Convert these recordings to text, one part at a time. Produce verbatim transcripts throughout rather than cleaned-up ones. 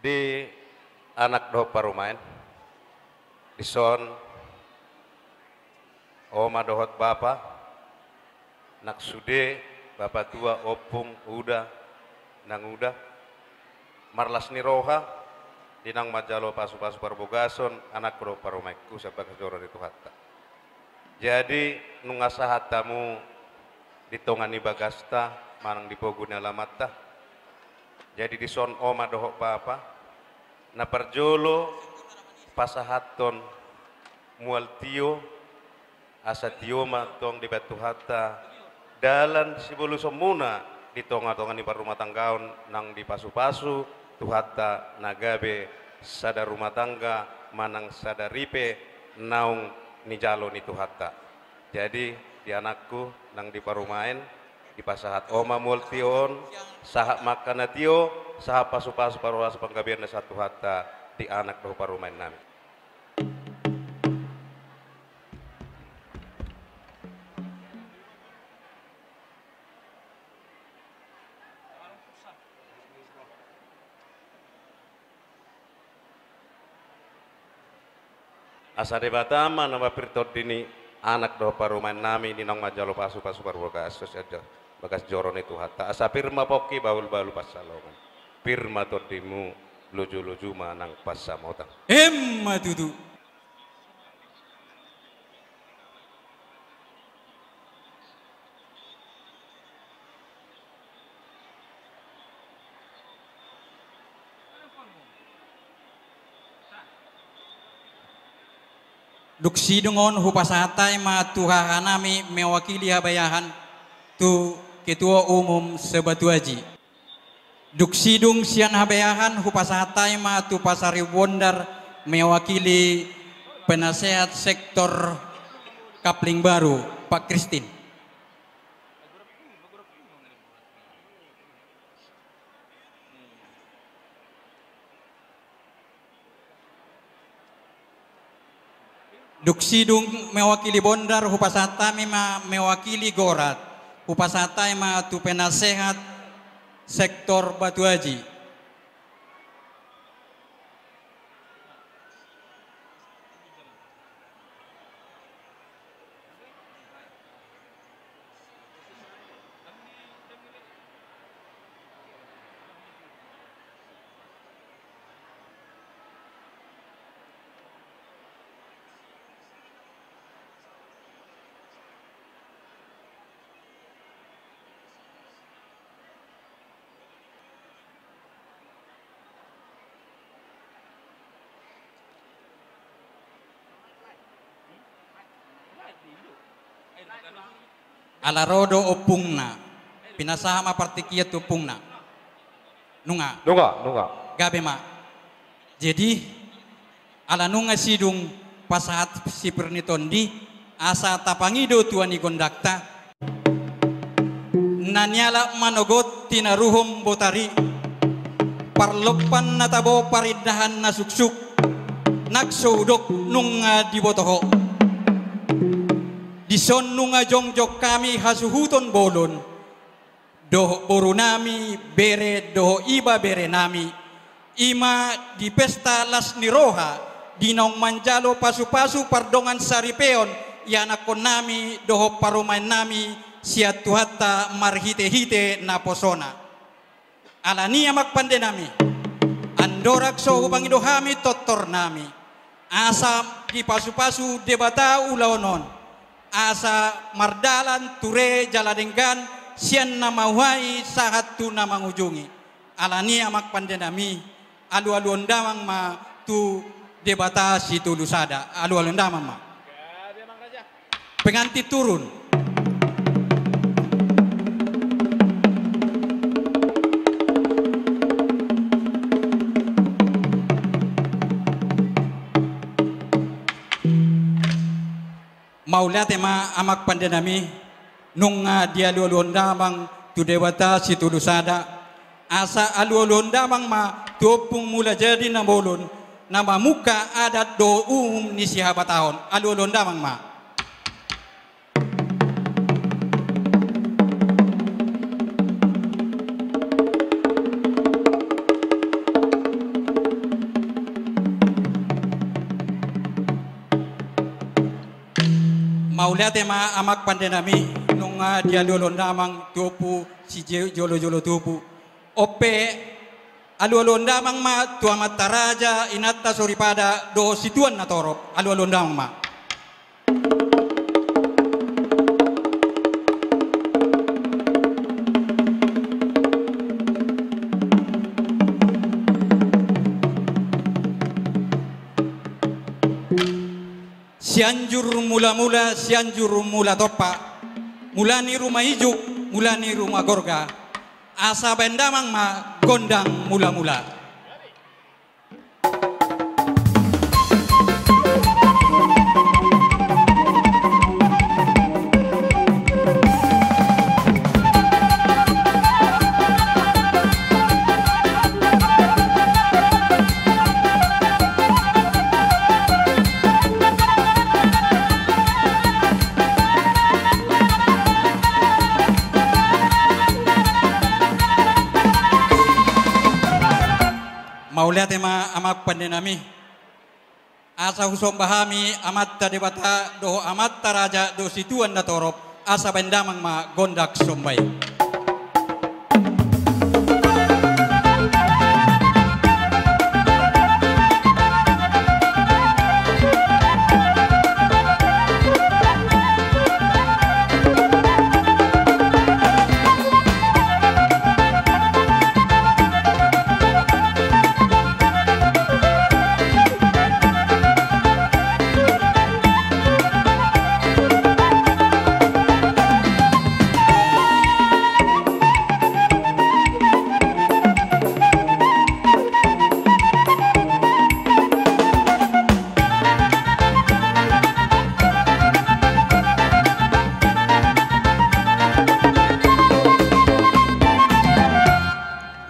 Di anak dohot parumaen, dison oma dohot bapa, nang sude, bapa tua, ompung, uda, nanguda, marlas ni roha, di naung manjalo pasupasu parbogason anakku dohot parumaenku sian bagas joro ni Tuhanta. Jadi, nunga sahat hamu di tonga ni bagasta manang di pogu ni alamanta. Jadi, dison oma dohot bapa, na parjolo pasahathon mual tio, asa tio ma tong dibahen Tuhanta dalan sibolusonmuna di tongatonga ni parrumatanggaon, naung dipasupasu Tuhanta na gabe sada rumah tangga manang sada ripe naung nijalo ni Tuhanta. Jadi, di anakku nang di parumaen, dipasahat oma mual tio on, sahat ma angka na tio, sahat pasupasu parhorasan panggabean na sian Tuhanta di anak dohot parumaen nami. Asa Debata ma na mampir tondi ni anak dohot parumaen nami di naung manjalo pasupasu parbogason sian bagas joro ni Tuhanta. Asa pir ma pongki, bahulbahul pansalongan. Pir ma tondimu, lojolojo ma nang pansamotan. Emma tutu. Dung sidung on hupasahat hami ma tu hahanami mewakili habayahan tu Ketua Umum se-Batu Aji. Dung sidung sian habayahan hupasahat hami ma tu Pasaribu Bondar mewakili penasehat sektor Kapling Baru, Pak Kristin. Dung sidung mewakili Bondar, hupasahat hami ma mewakili Gorat, hupasahat hami ma tu penasehat sektor Batu Aji. Ala ro do ompungna, pinasahat ma partingkian tu ompungna. Nunga. Nunga, nunga. Gabe ma. Jadi, ala nunga sidung pasahat sipir ni tondi, asa tapangido tua ni gondangta. Na nialap manogot tinaruhon botari, parlompan na tabo parindahan na suksuk, nang so hudok nunga diboto ho. Dison nunga jongjong hami hasuhuton bolon, dohot borunami, bere dohot iba berenami, i ma di pesta las ni roha, di naung manjalo pasupasu pardongan saripeon ianakkonnami dohot parumaennami sian Tuhanta marhitehite naposona. Alani i amang pandenami, andorang so hupangido hami tortornami, asa dipasupasu Debata ulaon on, asa mardalan ture jala denggan sian na mauhai sahat tu na mangujungi. Alani i amang pandenami, alualuhon damang ma tu Debata Sitolusada. Alualuhon damang ma. Pengantin turun. Mauliate ma amang pandenami, nunga dialualuhon damang tu Debata Sitolusada, asa alualuhon damang ma tu Ompung Mulajadi Nabolon, na mamungka adat dohot uhum ni sihabatahon. Alualuhon damang ma. Mauliate ma amang pande nami, nunga dialualuhon damang tu ompu sijolojolo tubu. On pe, alualuhon damang ma tu amanta raja, inanta soripada dohot situan na torop, alualuhon damang ma. Sianjur mulamula, Sianjur mula tompa, mula ni ruma ijuk, mula ni ruma gorga, asa baen damang ma gondang mulamula. Mauliate ma amang pande nami. Asa husomba hami amanta Debata dohot amanta raja dohot situan na torop, asa baen damang ma gondang somba i.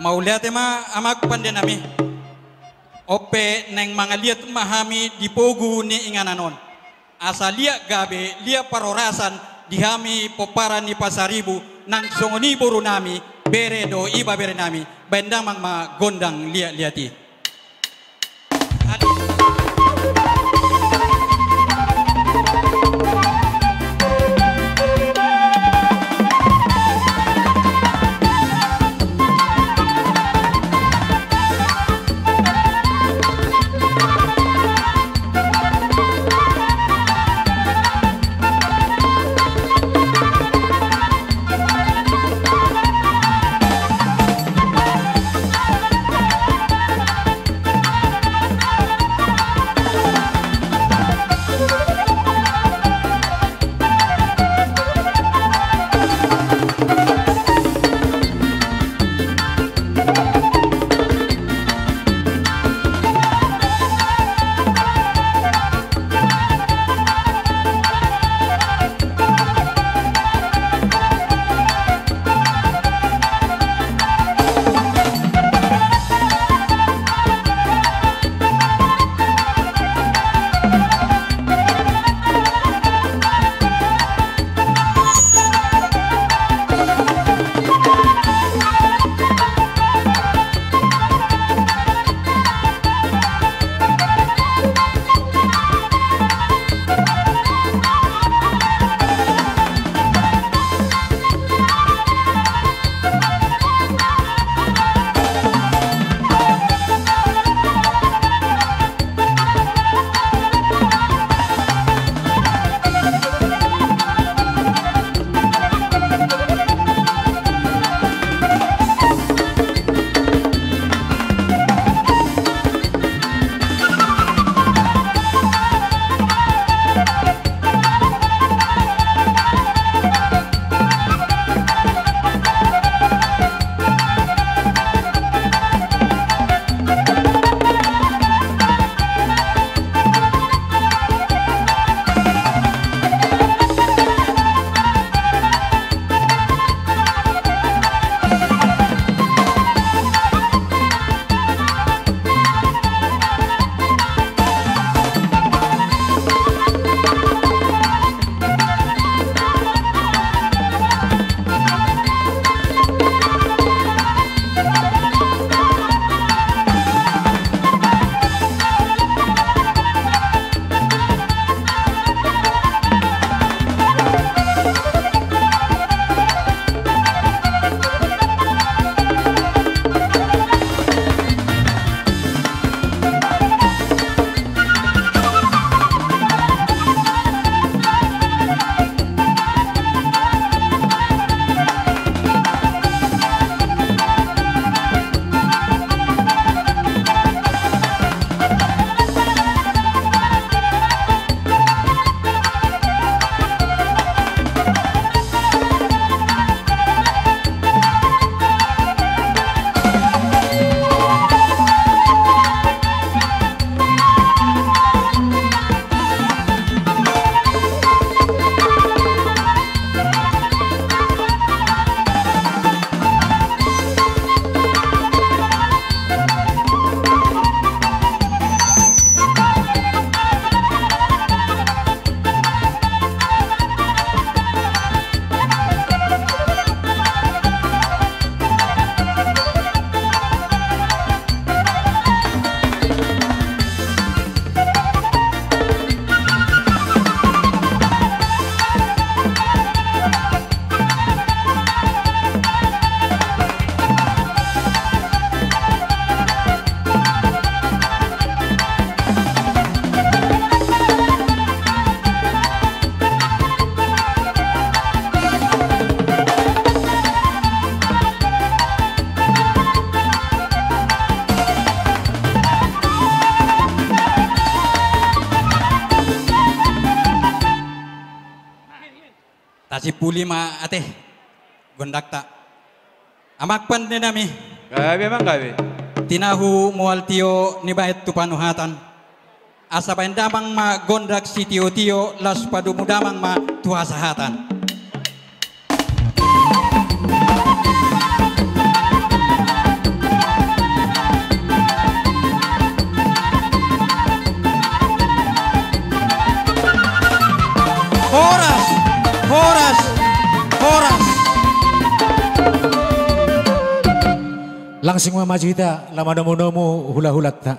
Mauliate ma amang pande nami. On pe naeng mangaliat ma hami di pogu ni inganan on. Asa liat gabe, liat parhorasan di hami pomparan ni Pasaribu, nang songon i boru nami, bere dohot ibebere nami, baen damang ma gondang liat-liat i. Simpuli ma ate gondangta. Amang pande nami. Gabe, amang, gabe. Tinahu mual tio nibaen tu panuhatan. Asa baen damang ma gondang sitio-tio, laos padomu damang ma tu hasahatan. Horas, horas, horas. Langsung ma maju hita, laho manomu-nomu hula-hulanta.